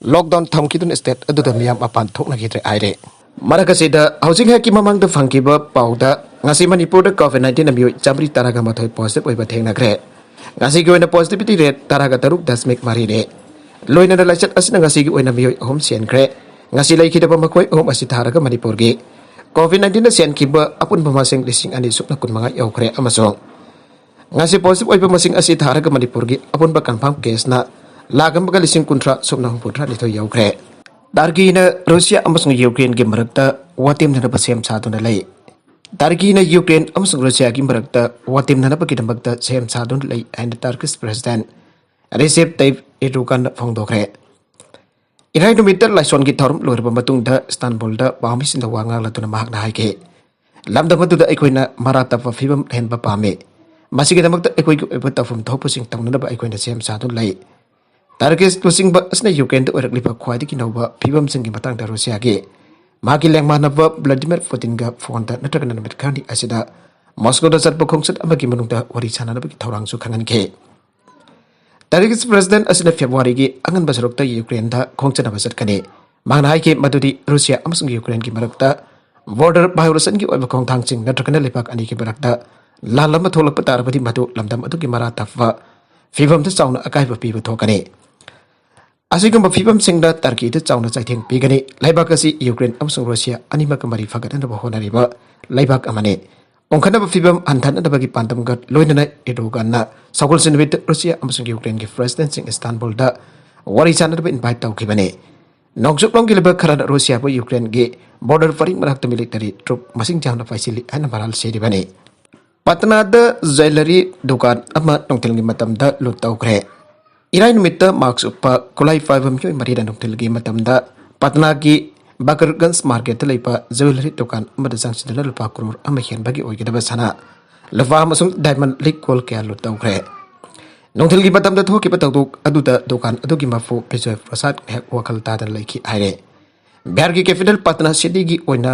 lockdown ꯊꯝꯈꯤꯗꯨꯅ state ꯑꯗꯨꯗ ꯃꯤꯌꯥꯝ ꯃꯄꯥꯟ ꯊꯣꯛꯅꯈꯤꯗ꯭ꯔꯦ ꯍꯥꯏꯔꯦ꯫ ꯃꯔꯛ ꯑꯁꯤꯗ, ꯍꯧꯖꯤꯛ ꯉꯥꯏꯍꯥꯛꯀꯤ ꯃꯃꯥꯡꯗ ꯐꯪꯈꯤꯕ ꯄꯥꯎꯗ, ꯉꯁꯤ ꯃꯅꯤꯄꯨꯔꯗ COVID nineteenꯅ ꯃꯤꯑꯣꯏ ꯆꯥꯃꯔꯤ ꯇꯔꯥꯒ ꯃꯥꯊꯣꯏ positive ꯑꯣꯏꯕ ꯊꯦꯡꯅꯈ꯭ꯔꯦ꯫ ꯉꯁꯤꯒꯤ ꯑꯣꯏꯅ positivity rate ꯇꯔꯥꯒ ꯇꯔꯨꯛ ꯗꯁꯃꯤꯛ ꯃꯔꯤꯅꯤ꯫ ꯂꯣꯏꯅꯅ ꯂꯥꯏꯆꯠ ꯑꯁꯤꯅ ꯉꯁꯤꯒꯤ ꯑꯣꯏꯅ ꯃꯤꯑꯣꯏ ꯑꯍꯨꯝ ꯁꯤꯍꯟꯈ꯭ꯔꯦ꯫ ꯉꯁꯤ ꯂꯩꯈꯤꯗꯕ ꯃꯈꯣꯏ ꯑꯍꯨꯝ ꯑꯁꯤ ꯊꯥꯔꯒ ꯃꯅꯤꯄꯨꯔꯒꯤ COVID nineteenꯅ ꯁꯤꯍꯟꯈꯤꯕ ꯑꯄꯨꯟꯕ ꯃꯁꯤꯡ ꯂꯤꯁꯤꯡ ꯑꯅꯤ ꯁꯨꯞꯅ ꯀꯨꯟꯃꯉꯥ ꯌꯧꯈ꯭ꯔꯦ ꯑꯃꯁꯨꯡ ꯉꯁꯤ positive ꯑꯣꯏꯕ ꯃꯁꯤꯡ ꯑꯁꯤ ꯊꯥꯔꯒ ꯃꯅꯤꯄꯨꯔꯒꯤ ꯑꯄꯨꯟꯕ confirm caseꯅ ꯂꯥꯈ ꯑꯃꯒ ꯂꯤꯁꯤꯡ ꯀꯨꯟꯊ꯭ꯔꯥ ꯁꯨꯞꯅ ꯍꯨꯝꯐꯨꯇꯔꯥꯅꯤꯊꯣꯏ ꯌꯧꯈ꯭ꯔꯦ꯫ ꯇꯔꯀꯤꯅ ꯔꯨꯁꯤꯌꯥ ꯑꯃꯁꯨꯡ ꯌꯨꯀ꯭ꯔꯦꯟꯒꯤ ꯃꯔꯛꯇ ꯋꯥꯇꯦꯝꯅꯅꯕ ꯁꯦꯝ ꯁꯥꯗꯨꯅ ꯂꯩ꯫ ꯇꯔꯀꯤꯅ ꯌꯨꯀ꯭ꯔꯦꯟ ꯑꯃꯁꯨꯡ ꯔꯨꯁꯤꯌꯥꯒꯤ ꯃꯔꯛꯇ ꯋꯥꯇꯦꯝꯅꯅꯕꯒꯤꯗꯃꯛꯇ ꯁꯦꯝ ꯁꯥꯗꯨꯅ ꯂꯩ ꯍꯥꯏꯅ Turkish president Recep Tayyip Erdoganꯅ ꯐꯣꯡꯗꯣꯛꯈ꯭ꯔꯦ꯫ ꯏꯔꯥꯏ ꯅꯨꯃꯤꯠꯇ ꯂꯥꯏꯁꯣꯟꯒꯤ ꯊꯧꯔꯝ ꯂꯣꯏꯔꯕ ꯃꯇꯨꯡꯗ ꯏꯁꯇꯥꯟꯕꯨꯜꯗ ꯄꯥꯎꯃꯤꯁꯤꯡꯗ ꯋꯥ ꯉꯥꯡꯂꯗꯨꯅ ꯃꯍꯥꯛꯅ ꯍꯥꯏꯈꯤ, "ꯂꯝꯗꯝ ꯑꯗꯨꯗ ꯑꯩꯈꯣꯏꯅ ꯃꯔꯥ ꯇꯞꯄ ꯐꯤꯕꯝ ꯂꯩꯍꯟꯕ ꯄꯥꯝꯃꯤ꯫ ꯃꯁꯤꯒꯤꯗꯃꯛꯇ ꯑꯩꯈꯣꯏꯒꯤ ꯑꯣꯏꯕ ꯇꯧꯐꯝ ꯊꯣꯛꯄꯁꯤꯡ ꯇꯧꯅꯅꯕ ꯑꯩꯈꯣꯏꯅ ꯁꯦꯝ ꯁꯥꯗꯨꯅ ꯂꯩ"꯫ ꯇꯔꯀꯤꯁ ꯂꯨꯆꯤꯡꯕ ꯑꯁꯤꯅ ꯌꯨꯀ꯭ꯔꯦꯟꯗ ꯑꯣꯏꯔꯛꯂꯤꯕ ꯈ꯭ꯋꯥꯏꯗꯒꯤ ꯅꯧꯕ ꯐꯤꯕꯝꯁꯤꯡꯒꯤ ꯃꯇꯥꯡꯗ ꯔꯨꯁꯤꯌꯥꯒꯤ ꯃꯥꯒꯤ ꯂꯦꯡꯃꯥꯟꯅꯕ ꯚ꯭ꯂꯥꯗꯤꯃꯤꯔ ꯄꯨꯇꯤꯟꯒ ꯐꯣꯟꯗ ꯅꯠꯇ꯭ꯔꯒꯅ ꯅꯨꯃꯤꯠ ꯈꯔꯅꯤ ꯑꯁꯤꯗ ꯃꯣꯁꯀꯣꯗ ꯆꯠꯄ ꯈꯣꯡꯆꯠ ꯑꯃꯒꯤ ꯃꯅꯨꯡꯗ ꯋꯥꯔꯤ ꯁꯥꯟꯅꯅꯕꯒꯤ ꯊꯧꯔꯥꯡꯁꯨ ꯈꯪꯍꯟꯈꯤ꯫ ꯇꯔꯀꯤꯁ ꯄ꯭ꯔꯦꯁꯤꯗꯦꯟꯠ ꯑꯁꯤꯅ ꯐꯦꯕ꯭ꯔꯨꯋꯥꯔꯤꯒꯤ ꯑꯉꯟꯕ ꯁꯔꯨꯛꯇ ꯌꯨꯀ꯭ꯔꯦꯟꯗ ꯈꯣꯡꯆꯠꯅꯕ ꯆꯠꯀꯅꯤ꯫ ꯃꯍꯥꯛꯅ ꯍꯥꯏꯈꯤ ꯃꯗꯨꯗꯤ ꯔꯨꯁꯤꯌꯥ ꯑꯃꯁꯨꯡ ꯌꯨꯀ꯭ꯔꯦꯟꯒꯤ ꯃꯔꯛꯇ ꯕꯣꯔꯗꯔ ꯚꯥꯏꯑꯣꯂꯦꯁꯟꯒꯤ ꯑꯣꯏꯕ ꯈꯣꯡꯊꯥꯡꯁꯤꯡ ꯅꯠꯇ꯭ꯔꯒꯅ ꯂꯩꯕꯥꯛ ꯑꯅꯤꯒꯤ ꯃꯔꯛꯇ ꯂꯥꯟ ꯑꯃ ꯊꯣꯛꯂꯛꯄ ꯇꯥꯔꯕꯗꯤ ꯃꯗꯨ ꯂꯝꯗꯝ ꯑꯗꯨꯒꯤ ꯃꯔꯥ ꯇꯞꯄ ꯐꯤꯕꯝꯗ ꯆꯥꯎꯅ ꯑꯀꯥꯏꯕ ꯄꯤꯕ ꯊꯣꯛꯀꯅꯤ꯫ ꯑꯁꯤꯒꯨꯝꯕ ꯐꯤꯕꯝꯁꯤꯡꯅ ꯇꯔꯀꯤꯗ ꯆꯥꯎꯅ ꯆꯩꯊꯦꯡ ꯄꯤꯒꯅꯤ꯫ ꯂꯩꯕꯥꯛ ꯑꯁꯤ ꯌꯨꯀ꯭ꯔꯦꯟ ꯑꯃꯁꯨꯡ ꯔꯨꯁꯤꯌꯥ ꯑꯅꯤꯃꯛꯀ ꯃꯔꯤ ꯐꯒꯠꯅꯅꯕ ꯍꯣꯠꯅꯔꯤꯕ ꯂꯩꯕꯥꯛ ꯑꯃꯅꯤ꯫ ꯑꯣꯟꯈꯠꯅꯕ ꯐꯤꯕꯝ ꯍꯟꯊꯅꯅꯕꯒꯤ ꯄꯥꯟꯗꯝꯒ ꯂꯣꯏꯅꯅ ꯏꯔꯗꯣꯒꯥꯟꯅ ꯁꯒꯣꯜꯁꯦꯟ ꯅꯨꯃꯤꯠꯇ ꯔꯨꯁꯤꯌꯥ ꯑꯃꯁꯨꯡ ꯌꯨꯀ꯭ꯔꯦꯟꯒꯤ ꯄ꯭ꯔꯦꯁꯤꯗꯦꯟꯠꯁꯤꯡ ꯏꯁꯇꯥꯟꯕꯨꯜꯗ ꯋꯥꯔꯤ ꯁꯥꯅꯅꯕ ꯏꯟꯚꯥꯏꯠ ꯇꯧꯈꯤꯕꯅꯤ꯫ ꯅꯣꯡꯆꯨꯞꯂꯣꯝꯒꯤ ꯂꯩꯕꯥꯛ ꯈꯔꯅ ꯔꯨꯁꯤꯌꯥꯕꯨ ꯌꯨꯀ꯭ꯔꯦꯟꯒꯤ ꯕꯣꯔꯗꯔ ꯄꯔꯤꯡ ꯃꯅꯥꯛꯇ ꯃꯤꯂꯤꯇꯔꯤ ꯇ꯭ꯔꯨꯞ ꯃꯁꯤꯡ ꯌꯥꯝꯅ ꯄꯥꯏꯁꯤꯜꯂꯤ ꯍꯥꯏꯅ ꯃꯔꯥꯜ ꯁꯤꯔꯤꯕꯅꯤ꯫ ꯄꯠꯅꯥꯗ ꯖ꯭ꯋꯦꯂꯔꯤ ꯗꯨꯀꯥꯟ ꯑꯃ ꯅꯨꯡꯊꯤꯜꯒꯤ ꯃꯇꯝꯗ ꯂꯨꯠ ꯇꯧꯈ꯭ꯔꯦ꯫ ꯏꯔꯥꯏ ꯅꯨꯃꯤꯠꯇ ꯃꯥꯛꯁ ꯎꯞꯄ ꯈꯨꯠꯂꯥꯏ ꯄꯥꯏꯕ ꯃꯤꯑꯣꯏ ꯃꯔꯤꯅ ꯅꯨꯡꯊꯤꯜꯒꯤ ꯃꯇꯝꯗ ꯄꯠꯅꯥꯒꯤ ꯕꯀꯔꯒꯟꯖ ꯃꯥꯔꯀꯦꯠꯇ ꯂꯩꯕ ꯖ꯭ꯋꯦꯂꯔꯤ ꯗꯨꯀꯥꯟ ꯑꯃꯗ ꯆꯪꯁꯤꯟꯗꯨꯅ ꯂꯨꯄꯥ ꯀ꯭ꯔꯣꯔ ꯑꯃ ꯍꯦꯟꯕꯒꯤ ꯑꯣꯏꯒꯗꯕ ꯁꯅꯥ, ꯂꯨꯄꯥ ꯑꯃꯁꯨꯡ ꯗꯥꯏꯃꯟ ꯂꯤꯛ ꯀꯣꯜ ꯀꯌꯥ ꯂꯨꯠ ꯇꯧꯈ꯭ꯔꯦ꯫ ꯅꯨꯡꯊꯤꯜꯒꯤ ꯃꯇꯝꯗ ꯊꯣꯛꯈꯤꯕ ꯊꯧꯗꯣꯛ ꯑꯗꯨꯗ ꯗꯨꯀꯥꯟ ꯑꯗꯨꯒꯤ ꯃꯄꯨ ꯕꯤꯖꯣꯏ ꯄ꯭ꯔꯁꯥꯗ ꯉꯥꯏꯍꯥꯛ ꯋꯥꯈꯜ ꯇꯥꯗꯅ ꯂꯩꯈꯤ ꯍꯥꯏꯔꯦ꯫ ꯕꯤꯍꯥꯔꯒꯤ ꯀꯦꯄꯤꯇꯦꯜ ꯄꯠꯅꯥ ꯁꯤꯇꯤꯒꯤ ꯑꯣꯏꯅ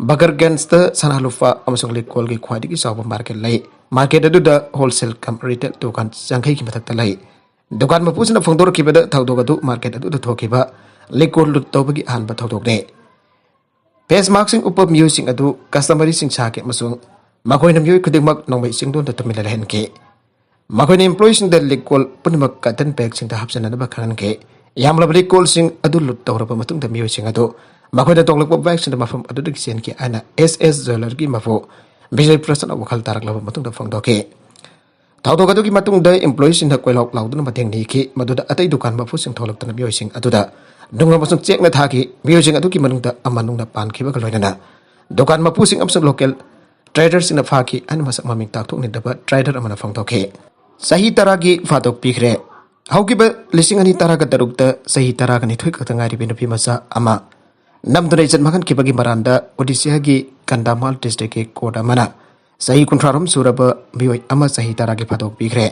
ꯕꯀꯔꯒꯟꯖꯇ ꯁꯅꯥ ꯂꯨꯄꯥ ꯑꯃꯁꯨꯡ ꯂꯤꯛ ꯀꯣꯜꯒꯤ ꯈ꯭ꯋꯥꯏꯗꯒꯤ ꯆꯥꯎꯕ ꯃꯥꯔꯀꯦꯠ ꯂꯩ꯫ ꯃꯥꯔꯀꯦꯠ ꯑꯗꯨꯗ ꯍꯣꯜꯁꯦꯜ ꯀꯝ ꯔꯤꯇꯦꯜ ꯗꯨꯀꯥꯟ ꯌꯥꯡꯈꯩꯒꯤ ꯃꯊꯛꯇ ꯂꯩ꯫ ꯗꯨꯀꯥꯟ ꯃꯄꯨꯁꯤꯅ ꯐꯣꯡꯗꯣꯔꯛꯈꯤꯕꯗ ꯊꯧꯗꯣꯛ ꯑꯗꯨ ꯃꯥꯔꯀꯦꯠ ꯑꯗꯨꯗ ꯊꯣꯛꯈꯤꯕ ꯂꯤꯛ ꯀꯣꯜ ꯂꯨꯠ ꯇꯧꯕꯒꯤ ꯑꯍꯥꯟꯕ ꯊꯧꯗꯣꯛꯅꯤ꯫ ꯐꯦꯁ ꯃꯥꯛꯁꯤꯡ ꯎꯞꯄ ꯃꯤꯑꯣꯏꯁꯤꯡ ꯑꯗꯨ ꯀꯁꯇꯃꯔꯤꯁꯤꯡ ꯁꯥꯈꯤ ꯑꯃꯁꯨꯡ ꯃꯈꯣꯏꯅ ꯃꯤꯑꯣꯏ ꯈꯨꯗꯤꯡꯃꯛ ꯅꯣꯡꯃꯩ ꯆꯤꯡꯗꯣꯟꯗ ꯇꯨꯃꯤꯟꯅ ꯂꯩꯍꯟꯈꯤ꯫ ꯃꯈꯣꯏꯅ ꯏꯝꯄ꯭ꯂꯣꯌꯤꯁꯤꯡꯗ ꯂꯤꯛ ꯀꯣꯜ ꯄꯨꯝꯅꯃꯛ ꯀꯇꯟ ꯕꯦꯒꯁꯤꯡꯗ ꯍꯥꯞꯆꯤꯟꯅꯅꯕ ꯈꯪꯍꯟꯈꯤ꯫ ꯌꯥꯝꯂꯕ ꯂꯤꯛ ꯀꯣꯜꯁꯤꯡ ꯑꯗꯨ ꯂꯨꯠ ꯇꯧꯔꯕ ꯃꯇꯨꯡꯗ ꯃꯤꯑꯣꯏꯁꯤꯡ ꯑꯗꯨ ꯃꯈꯣꯏꯅ ꯇꯣꯡꯂꯛꯄ ꯕꯦꯒꯁꯤꯡꯗ ꯃꯐꯝ ꯑꯗꯨꯗꯒꯤ ꯆꯦꯟꯈꯤ ꯍꯥꯏꯅ ꯑꯦꯁ ꯑꯦꯁ ꯖ꯭ꯋꯦꯂꯔꯒꯤ ꯃꯄꯨ ꯕꯤꯖꯣꯏ ꯄ꯭ꯔꯁꯥꯗꯅ ꯋꯥꯈꯜ ꯇꯥꯔꯛꯂꯕ ꯃꯇꯨꯡꯗ ꯐꯣꯡꯗꯣꯛꯈꯤ꯫ ꯊꯧꯗꯣꯛ ꯑꯗꯨꯒꯤ ꯃꯇꯨꯡꯗ ꯏꯝꯄ꯭ꯂꯣꯌꯤꯁꯤꯡꯅ ꯀꯣꯏꯂꯥꯎ ꯂꯥꯎꯗꯨꯅ ꯃꯇꯦꯡ ꯅꯤꯈꯤ, ꯃꯗꯨꯗ ꯑꯇꯩ ꯗꯨꯀꯥꯟ ꯃꯄꯨꯁꯤꯡ ꯊꯣꯛꯂꯛꯇꯨꯅ ꯃꯤꯑꯣꯏꯁꯤꯡ ꯑꯗꯨꯗ ꯅꯨꯡ ꯑꯃꯁꯨꯡ ꯆꯦꯛꯅ ꯊꯥꯈꯤ꯫ ꯃꯤꯑꯣꯏꯁꯤꯡ ꯑꯗꯨꯒꯤ ꯃꯅꯨꯡꯗ ꯑꯃ ꯅꯨꯡꯅ ꯄꯥꯟꯈꯤꯕꯒ ꯂꯣꯏꯅꯅ ꯗꯨꯀꯥꯟ ꯃꯄꯨꯁꯤꯡ ꯑꯃꯁꯨꯡ ꯂꯣꯀꯦꯜ ꯇ꯭ꯔꯦꯗꯔꯁꯤꯡꯅ ꯐꯥꯈꯤ ꯍꯥꯏꯅ ꯃꯁꯛ ꯃꯃꯤꯡ ꯇꯥꯛꯊꯣꯛꯅꯤꯡꯗꯕ ꯇ꯭ꯔꯦꯗꯔ ꯑꯃꯅ ꯐꯣꯡꯗꯣꯛꯈꯤ꯫ ꯆꯍꯤ ꯇꯔꯥꯒꯤ ꯐꯥꯗꯣꯛ ꯄꯤꯈ꯭ꯔꯦ꯫ ꯍꯧꯈꯤꯕ ꯂꯤꯁꯤꯡ ꯑꯅꯤ ꯇꯔꯥꯒ ꯇꯔꯨꯛꯇ ꯆꯍꯤ ꯇꯔꯥꯒ ꯅꯤꯊꯣꯏ ꯈꯛꯇ ꯉꯥꯏꯔꯤꯕ ꯅꯨꯄꯤ ꯃꯆꯥ ꯑꯃ ꯅꯝꯗꯨꯅ ꯏꯖꯠ ꯃꯥꯡꯍꯟꯈꯤꯕꯒꯤ ꯃꯔꯥꯟꯗ ꯑꯣꯗꯤꯁꯥꯒꯤ ꯀꯟꯗꯥꯃꯥꯜ ꯗꯤꯁꯇ꯭ꯔꯤꯛꯀꯤ ꯀꯣꯔꯠ ꯑꯃꯅ ꯆꯍꯤ ꯀꯨꯟꯊ꯭ꯔꯥꯔꯣꯝ ꯁꯨꯔꯕ ꯃꯤꯑꯣꯏ ꯑꯃ ꯆꯍꯤ ꯇꯔꯥꯒꯤ ꯐꯥꯗꯣꯛ ꯄꯤꯈ꯭ꯔꯦ꯫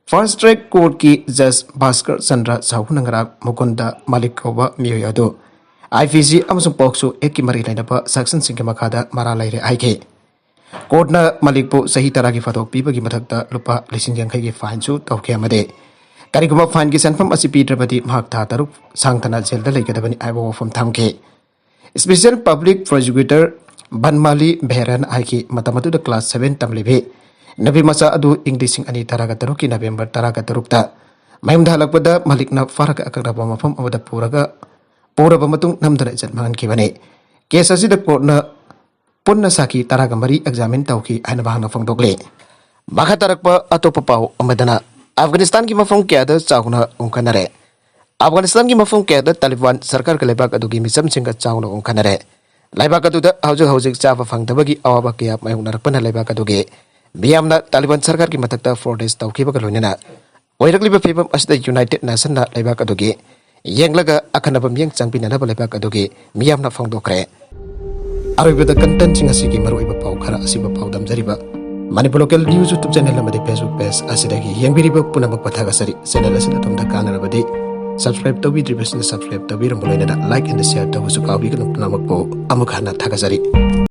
ꯐꯥꯁꯠ ꯇ꯭ꯔꯦꯛ ꯀꯣꯔꯠꯀꯤ ꯖꯖ ꯚꯥꯁꯀꯔ ꯆꯟꯗ꯭ꯔ ꯁꯥꯍꯨꯅ ꯉꯔꯥꯡ ꯃꯨꯀꯨꯟꯗ ꯃꯥꯂꯤꯛ ꯀꯧꯕ ꯃꯤꯑꯣꯏ ꯑꯗꯨ ꯑꯥꯏ ꯄꯤ ꯁꯤ ꯑꯃꯁꯨꯡ ꯄꯣꯛꯁꯣ ꯑꯦꯛꯀꯤ ꯃꯔꯤ ꯂꯩꯅꯕ ꯁꯦꯛꯁꯟꯁꯤꯡꯒꯤ ꯃꯈꯥꯗ ꯃꯔꯥꯜ ꯂꯩꯔꯦ ꯍꯥꯏꯈꯤ꯫ ꯀꯣꯔꯠꯅ ꯃꯥꯂꯤꯛꯄꯨ ꯆꯍꯤ ꯇꯔꯥꯒꯤ ꯐꯥꯗꯣꯛ ꯄꯤꯕꯒꯤ ꯃꯊꯛꯇ ꯂꯨꯄꯥ ꯂꯤꯁꯤꯡ ꯌꯥꯡꯈꯩꯒꯤ ꯐꯥꯏꯟꯁꯨ ꯇꯧꯈꯤ ꯑꯃꯗꯤ ꯀꯔꯤꯒꯨꯝꯕ ꯐꯥꯏꯟꯒꯤ ꯁꯦꯟꯐꯝ ꯑꯁꯤ ꯄꯤꯗ꯭ꯔꯕꯗꯤ ꯃꯍꯥꯛ ꯊꯥ ꯇꯔꯨꯛ ꯁꯥꯡꯊꯅ ꯖꯦꯜꯗ ꯂꯩꯒꯗꯕꯅꯤ ꯍꯥꯏꯕ ꯋꯥꯐꯝ ꯊꯝꯈꯤ꯫ ꯁ꯭ꯄꯦꯁꯤꯌꯦꯜ ꯄꯕ꯭ꯂꯤꯛ ꯄ꯭ꯔꯣꯁꯤꯀ꯭ꯌꯨꯇꯔ ꯕꯟꯃꯥꯂꯤ ꯕꯦꯍꯔꯟ ꯍꯥꯏꯈꯤ, ꯃꯇꯝ ꯑꯗꯨꯗ ꯀ꯭ꯂꯥꯁ ꯁꯚꯦꯟ ꯇꯝꯂꯤꯕꯤ ꯅꯨꯄꯤ ꯃꯆꯥ ꯑꯗꯨ ꯏꯪ ꯂꯤꯁꯤꯡ ꯑꯅꯤ ꯇꯔꯥꯒ ꯇꯔꯨꯛꯀꯤ ꯅꯕꯦꯝꯕꯔ ꯇꯔꯥꯒ ꯇꯔꯨꯛꯇ ꯃꯌꯨꯝꯗ ꯍꯜꯂꯛꯄꯗ ꯃꯥꯂꯤꯛꯅ ꯐꯥꯔꯒ ꯑꯀꯛꯅꯕ ꯃꯐꯝ ꯑꯃꯗ ꯄꯨꯔꯒ, ꯄꯨꯔꯕ ꯃꯇꯨꯡ ꯅꯝꯗꯨꯅ ꯏꯖꯠ ꯃꯥꯡꯍꯟꯈꯤꯕꯅꯤ꯫ ꯀꯦꯁ ꯑꯁꯤꯗ ꯀꯣꯔꯠꯅ ꯄꯨꯟꯅ ꯁꯥꯈꯤ ꯇꯔꯥꯒ ꯃꯔꯤ ꯑꯦꯛꯖꯥꯃꯤꯟ ꯇꯧꯈꯤ ꯍꯥꯏꯅ ꯃꯍꯥꯛꯅ ꯐꯣꯡꯗꯣꯛꯂꯤ꯫ ꯃꯈꯥ ꯇꯥꯔꯛꯄ ꯑꯇꯣꯞꯄ ꯄꯥꯎ ꯑꯃꯗꯅ, ꯑꯐꯒꯥꯅꯤꯁꯇꯥꯟꯒꯤ ꯃꯐꯝ ꯀꯌꯥꯗ ꯆꯥꯎꯅ ꯎꯪꯈꯠꯅꯔꯦ꯫ ꯑꯐꯒꯥꯅꯤꯁꯇꯥꯟꯒꯤ ꯃꯐꯝ ꯀꯌꯥꯗ ꯇꯥꯂꯤꯕꯥꯟ ꯁꯔꯀꯥꯔꯒ ꯂꯩꯕꯥꯛ ꯑꯗꯨꯒꯤ ꯃꯤꯆꯝꯁꯤꯡꯒ ꯆꯥꯎꯅ ꯎꯪꯈꯠꯅꯔꯦ꯫ ꯂꯩꯕꯥꯛ ꯑꯗꯨꯗ ꯍꯧꯖꯤꯛ ꯍꯧꯖꯤꯛ ꯆꯥꯕ ꯐꯪꯗꯕꯒꯤ ꯑꯋꯥꯕ ꯀꯌꯥ ꯃꯥꯌꯣꯛꯅꯔꯛꯄꯅ ꯂꯩꯕꯥꯛ ꯑꯗꯨꯒꯤ ꯃꯤꯌꯥꯝꯅ ꯇꯥꯂꯤꯕꯥꯟ ꯁꯔꯀꯥꯔꯒꯤ ꯃꯊꯛꯇ ꯄ꯭ꯔꯣꯇꯦꯁ ꯇꯧꯈꯤꯕꯒ ꯂꯣꯏꯅꯅ ꯑꯣꯏꯔꯛꯂꯤꯕ ꯐꯤꯕꯝ ꯑꯁꯤꯗ ꯌꯨꯅꯥꯏꯇꯦꯗ ꯅꯦꯁꯟꯅ ꯂꯩꯕꯥꯛ ꯑꯗꯨꯒꯤ ꯌꯦꯡꯂꯒ ꯑꯈꯟꯅꯕ ꯃꯤꯠꯌꯦꯡ ꯆꯪꯕꯤꯅꯅꯕ ꯂꯩꯕꯥꯛ ꯑꯗꯨꯒꯤ ꯃꯤꯌꯥꯝꯅ ꯐꯣꯡꯗꯣꯛꯈ꯭ꯔꯦ꯫ ꯑꯔꯣꯏꯕꯗ ꯀꯟꯇꯦꯟꯁꯤꯡ ꯑꯁꯤꯒꯤ ꯃꯔꯨꯑꯣꯏꯕ ꯄꯥꯎ ꯈꯔ ꯑꯁꯤꯕꯨ ꯄꯥꯎꯗꯝꯖꯔꯤꯕ Manipur local news YouTube channel ꯑꯃꯗꯤ ꯐꯦꯁꯕꯨꯛ ꯄꯦꯖ ꯑꯁꯤꯗꯒꯤ ꯌꯦꯡꯕꯤꯔꯤꯕ ꯄꯨꯝꯅꯃꯛꯄꯨ ꯊꯥꯒꯠꯆꯔꯤ꯫ ꯆꯦꯅꯦꯜ ꯑꯁꯤꯅ ꯑꯗꯣꯝꯗ ꯀꯥꯟꯅꯔꯕꯗꯤ ꯁꯕꯁꯀ꯭ꯔꯥꯏꯕ ꯇꯧꯕꯤꯗ꯭ꯔꯤꯕꯁꯤꯡꯅ ꯁꯕꯁꯀ꯭ꯔꯥꯏꯕ ꯇꯧꯕꯤꯔꯝꯕ ꯂꯣꯏꯅꯅ ꯂꯥꯏꯛ ꯑꯦꯟ ꯁꯤꯌꯔ ꯇꯧꯕꯁꯨ ꯀꯥꯎꯕꯤꯒꯅꯨ꯫ ꯄꯨꯝꯅꯃꯛꯄꯨ ꯑꯃꯨꯛ ꯍꯟꯅ ꯊꯥꯒꯠꯆꯔꯤ꯫